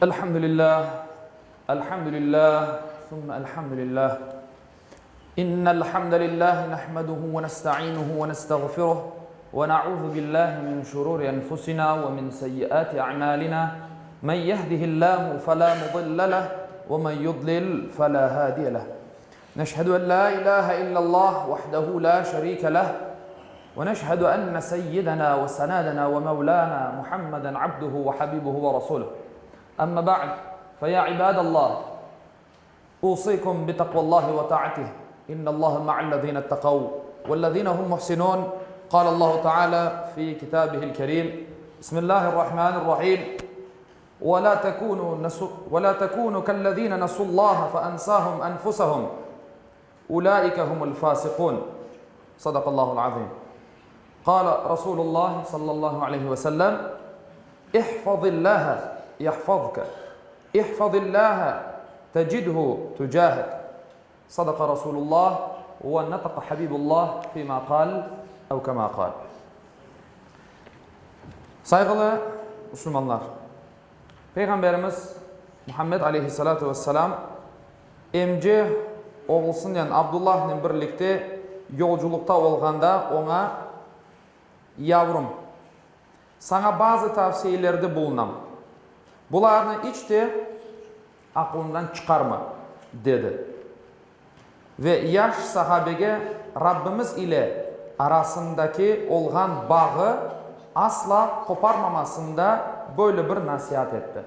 Elhamdülillah, elhamdülillah, sümme elhamdülillah. İnnel hamdelellahi nahmeduhu ve nestainuhu ve nestağfiruh ve na'uzu billahi min şururi enfusina ve min seyyiati a'malina. Men yehdihillahu fela mudille leh ve men yudlil fela hadiye leh. Neşhedü en la ilahe illallah vahdehu la şerike leh ve neşhedü enne seyyidena ve senadena ve mevlana Muhammeden abduhu ve habibuhu ve rasuluh. Amma ba'd, fe ya ibadallah, usikum bi takvallahi ve ta'atih. İnnallaha ma'allezine ittekav vellezine hum muhsinun. Kâlallahu Teala fi kitabihil kerim. Bismillahirrahmanirrahim. Ve la tekunu nesu ve la tekunu kellezine nesullaha fe ensahum enfusahum. Ulaike humul fasikun. Sadakallahul azim. Kâle Rasulullah sallallahu aleyhi ve sellem İhfazillaha yahfazke. İhfazillaha tecidhu tücahek. Sadaka Rasulullah ve netaka Habibullah fîmâ kâl ev kemâ kâl. Sayğılı musulmanlar! Peyğamberimiz Muhammed aleyhissalâtu vesselâm emce oğlusınen Abdullahnen birlikte yolculıqta olğanda oña, Yavrum, saña bazı tavsiyelerde bulunam. Bularnı iç de aqlıñdan çıqarma, dedi. Ve yaş sahabege Rabbimiz ile arasındaki olğan bağı asla qoparmamasında böyle bir nasiat etti,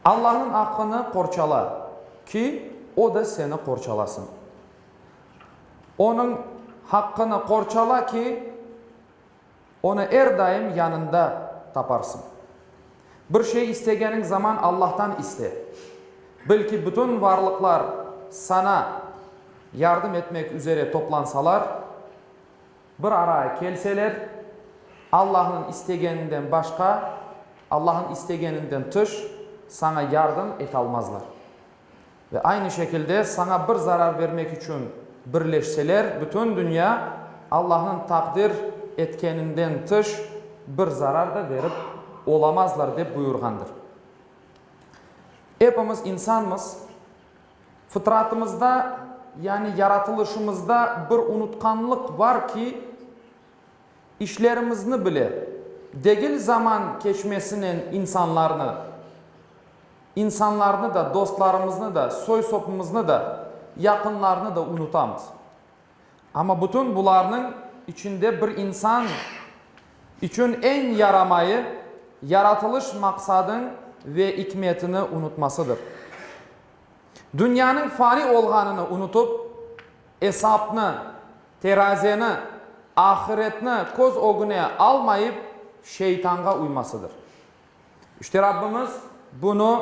Allahnıñ aqqını qorçala ki, O da seni qorçalasın. Onıñ haqqını qorçala ki, Onı er daim yanında taparsıñ. Bir şey istegeniñ zaman Allahtan iste. Bil ki, bütün varlıqlar saña yardım etmek üzere toplansalar, bir araya kelseler, Allahnıñ istegeninden başqa, Allahnıñ istegeninden tış saña yardım etalmazlar. Ve aynı şekilde saña bir zarar bermek içün birleşseler, bütün dünya Allahnıñ taqdir etkeninden tış bir zarar da berip olamazlar, dep buyurğandır. Epimiz insanmız, fıtratımızda, yani yaratılışımızda bir unutqanlıq bar ki, işlerimizni bile, degil zaman keçmesinen insanlarnı, İnsanlarnı da, dostlarımıznı da, soy-sopumıznı da, yaqınlarnı da unutamız. Amma bütün bularnıñ içinde bir insan içün eñ yaramayı, yaratılış maqsadıñ ve ikmetini unutmasıdır. Dünyanıñ fani olğanını unutıp, esapnı, terazeni, ahiretni köz ögüne almayıp, şeytanğa uymasıdır. İşte Rabbimiz bunı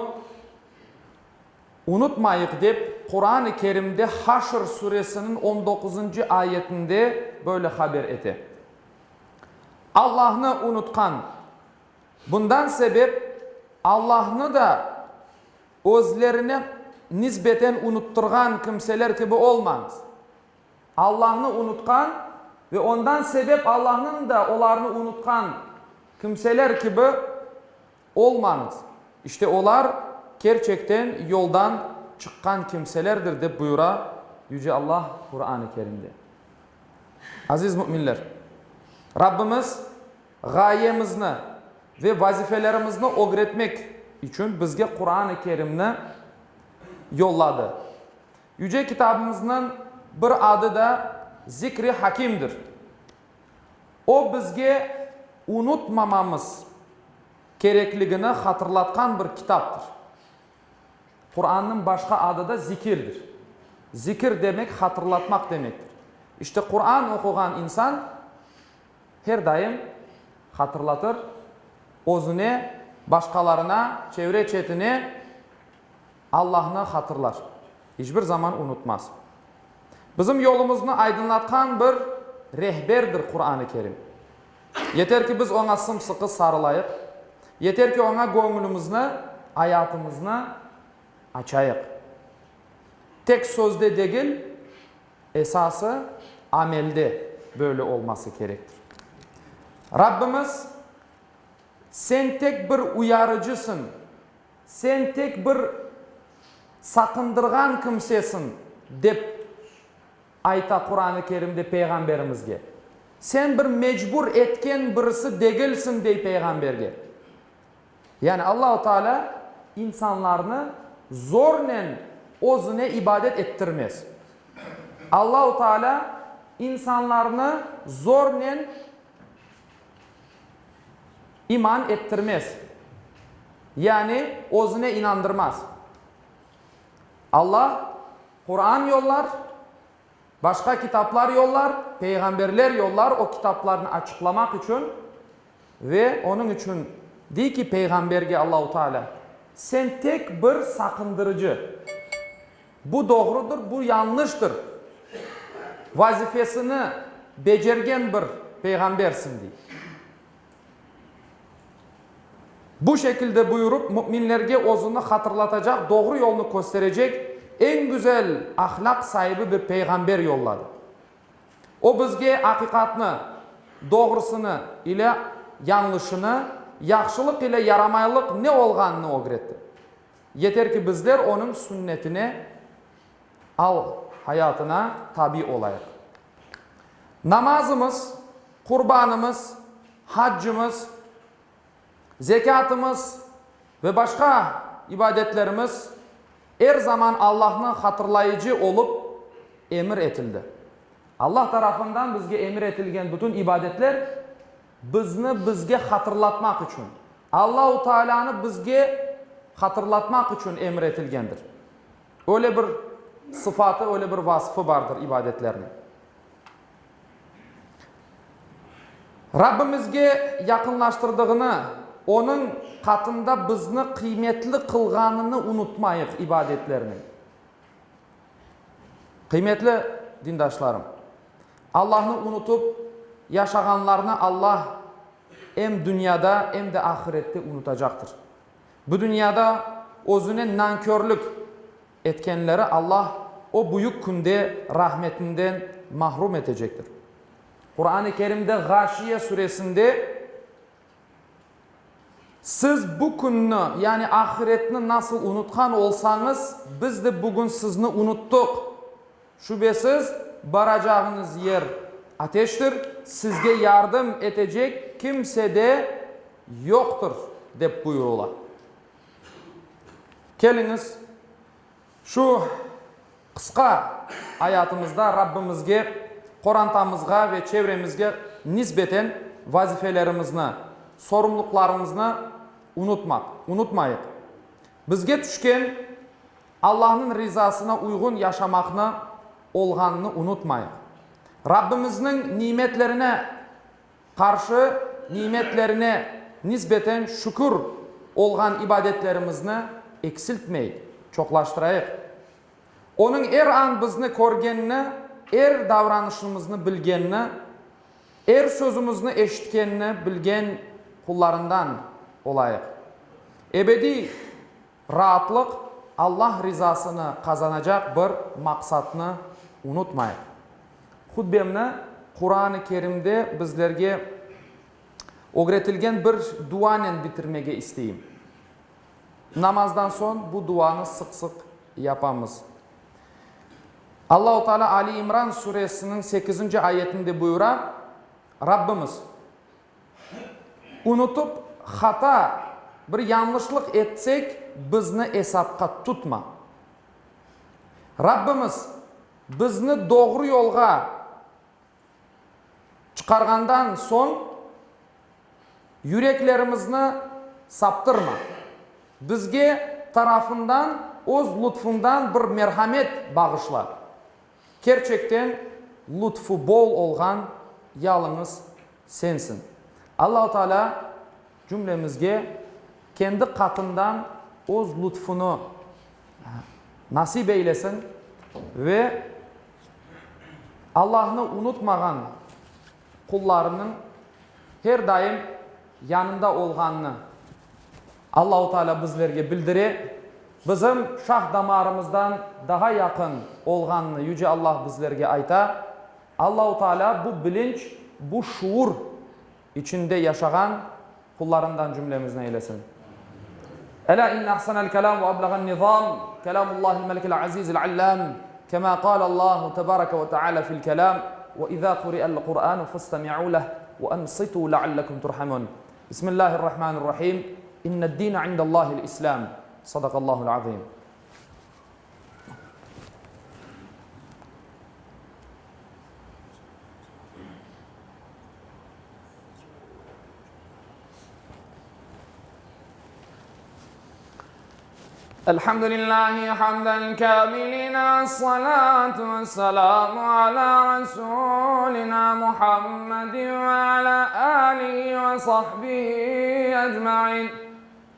unutmayıq dep, Quran-ı Kerimde Haşr suresiniñ on doquzıncı ayetinde böyle haber ete, Allahnı unutqan, bundan sebep Allahnı da özlerine nisbeten unuttırğan kimseler kibi olmañız. Allahnı unutqan ve ondan sebep Allahnıñ da olarnı unutqan kimseler kibi olmañız. İşte olar kerçekten yoldan çıqqan kimselerdir, dep buyura Yüce Allah Quran-ı Kerimde. Aziz müminler! Rabbimiz ğayemizni ve vazifelerimizni ögretmek içün bizge Quran-ı Kerimni yolladı. Yüce Kitabımıznıñ bir adı da Zikri Hakimdir. O bizge unutmamamız kerekligini hatırlatqan bir kitaptır. Qurannıñ başqa adı da Zikirdir. Zikir demek hatırlatmaq demektir. İşte Quran oquğan insan her daim hatırlatır özüne, başqalarına, çevre-çetine Allahnı hatırlar, iç bir zaman unutmaz. Bizim yolumıznı aydınlatqan bir rehberdir Quran-ı Kerim. Yeter ki, biz oña sım-sıqı sarılayıq, yeter ki, oña göñlümizni, ayatımıznı açayıq. Tek sözde degil, esası amelde böyle olması kerektir. Rabbimiz. Sen tek bir uyarıcısıñ, sen tek bir saqındırğan kimsesiñ, dep ayta Quran-ı Kerimde Peyğamberimizge. Sen bir mecbur etken birisi degilsiñ, dey Peyğamberge. Yani Allahu Teala insanlarnı zornen özüne ibadet ettirmez. Allahu Teala insanlarnı zornen iman ettirmez. Yani özüne inandırmaz. Allah Quran yollar, başqa kitaplar yollar, peyğamberler yollar o kitaplarnı açıqlamaq içün Ve onıñ içün dey ki peyğamberge Allahu Teala, Sen tek bir saqındırıcı, bu doğrudır, bu yañlıştır vazifesini becergen bir peyğambersiñ, dey. Bu şekilde buyurıp, müminlerge özüni hatırlatacaq, doğru yolnı kösterecek eñ güzel ahlâq saibi bir peyğamber yolladı. O bizge aqiqatnı, doğrusını ile yañlışını, yahşılıq ile yaramaylıq ne olğanını ögretti. Yeter ki bizler onıñ sünnetine, al hayatına tabi olayıq. Namazımız, qurbanımız, haccımız, Zekâtımız ve başqa ibadetlerimiz er zaman Allahnı hatırlayıcı olıp emir etildi. Allah tarafından bizge emir etilgen bütün ibadetler bizni bizge hatırlatmaq içün, Allahu Taalânı bizge hatırlatmaq içün emir etilgendir. Öyle bir sıfatı, öyle bir vasfı bardır ibadetlerniñ. Rabbimizge yaqınlaştırdığını, Onıñ qatında bizni qıymetli qılğanını unutmayıq ibadetlerniñ. Qıymetli dindaşlarım, Allahnı unutıp yaşağanlarnı Allah em dünyada, em de ahirette unutacaqtır. Bu dünyada özüne nankörlük etkenleri Allah o büyük künde rahmetinden mahrum etecektir. Quran-ı Kerimde Ğaşiye suresinde Siz bu künni, yani ahiretni nasıl unutqan olsañız, biz de bugün sizni unuttıq. Şübesiz, baracağıñız yer ateştir, sizge yardım etecek kimse de yoqtır, dep buyurıla. Keliñiz, şu qısqa ayatımızda Rabbimizge, qorantamızğa ve çevremizge nisbeten vazifelerimizni, sorumluqlarımıznı unutmaq, unutmayıq. Bizge tüşken Allahnıñ rizasına uyğun yaşamaqnı olğanını unutmayıq. Rabbimizniñ nimetlerine qarşı nimetlerine nisbeten şükür olğan ibadetlerimizni eksiltmeyik, çoqlaştırayıq. Onıñ er an bizni körgenini, er davranışımıznı bilgenini, er sözümizni eşitkenini bilgen qullarından olayıq. Ebediy raatlıq, Allah rizasını qazanacaq bir maqsatnı unutmayıq. Hutbemni Quran-ı Kerimde bizlerge ögretilgen bir duanen bitirmege isteyim. Namazdan soñ bu duanı sıq-sıq yapamız. Allahu Teala Ali İmran suresiniñ sekizinci ayetinde buyura, Rabbimiz, unutıp hata, bir yañlışlıq etsek, bizni esapqa tutma. Rabbimiz, bizni doğru yolğa çıqarğandan soñ, yüreklerimizni saptırma. Bizge tarafından Öz lutfuñdan bir merhamet bağışla. Kerçekten lutfu bol olğan yalıñız Sensiñ. Allahu Teala cümlemizge kendi qatından Öz lutfunı nasip eylesin ve Allahnı unutmağan qullarınıñ her daim yanında olğanını Allahu Teala bizlerge bildire, bizim şah damarımızdan daha yaqın olğanını Yüce Allah bizlerge ayta. Allahu Teala bu bilinç, bu şuur içinde yaşağan. Qullarından cümlemizni eylesin. Ela inne ahsanel kelam ve ebleğen nizam kelamullahil melikil azizil allam kema kâle Allahu tebareke ve teala fil kelam ve izâ kuri'el Kur'anu festemi'û leh ve ensitû leallekum turhamun. Bismillahirrahmanirrahim. İnned-dîne indellâhil İslâm. Sadakallâhul azîm. الحمد لله حمدا الكاملين الصلاة والسلام على رسولنا محمد وعلى آله وصحبه أجمعين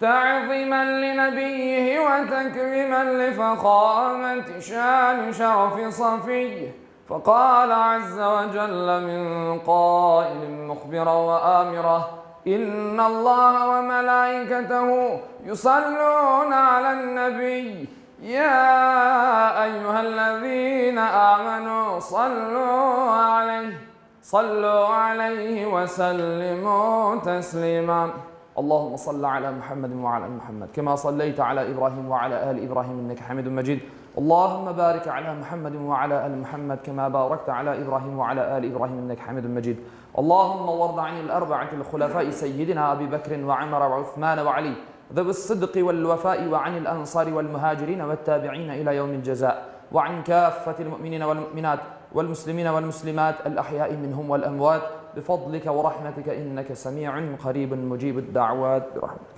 تعظيما لنبيه وتكريما لفخامة شان شرف صفيه فقال عز وجل من قائل مخبرا وآمرا إن الله وملائكته يصلون على النبي يا أيها الذين آمنوا صلوا عليه صلوا عليه وسلموا تسليما اللهم صل على محمد وعلى ال محمد كما صليت على إبراهيم وعلى آل إبراهيم إنك حميد مجيد اللهم بارك على محمد وعلى آل محمد كما باركت على إبراهيم وعلى آل إبراهيم إنك حميد مجيد اللهم وارض عن الأربعة الخلفاء سيدنا أبي بكر وعمر وعثمان وعلي ذوي الصدق والوفاء وعن الأنصار والمهاجرين والتابعين إلى يوم الجزاء وعن كافة المؤمنين والمؤمنات والمسلمين والمسلمات الأحياء منهم والأموات بفضلك ورحمتك إنك سميع قريب مجيب الدعوات برحمتك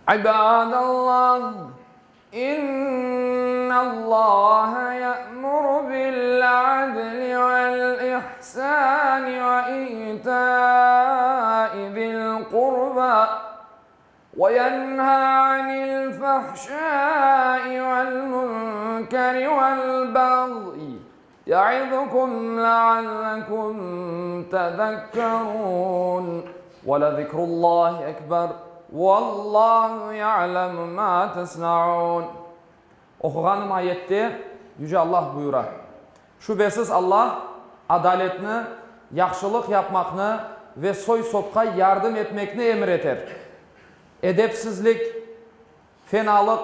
عباد الله إن الله يأمر بالعدل والإحسان وإيتاء ذي القربى وينهى عن الفحشاء والمنكر والبغي يعظكم لعلكم تذكرون ولذكر الله أكبر والله يعلم ما تصنعون Oquğanım ayette Yüce Allah buyura, Şübesiz Allah adaletni, yahşılıq yapmaqnı ve soy-sopqa yardım etmekni emir eter. Edepsizlik, fenalıq,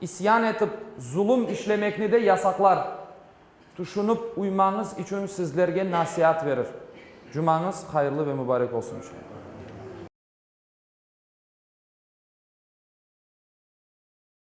isyan etip zulum işlemekni de yasaqlar. Tüşünip uymañız içün sizlerge nasiat verir. Cumañız hayırlı ve mübarek olsun, inşallah.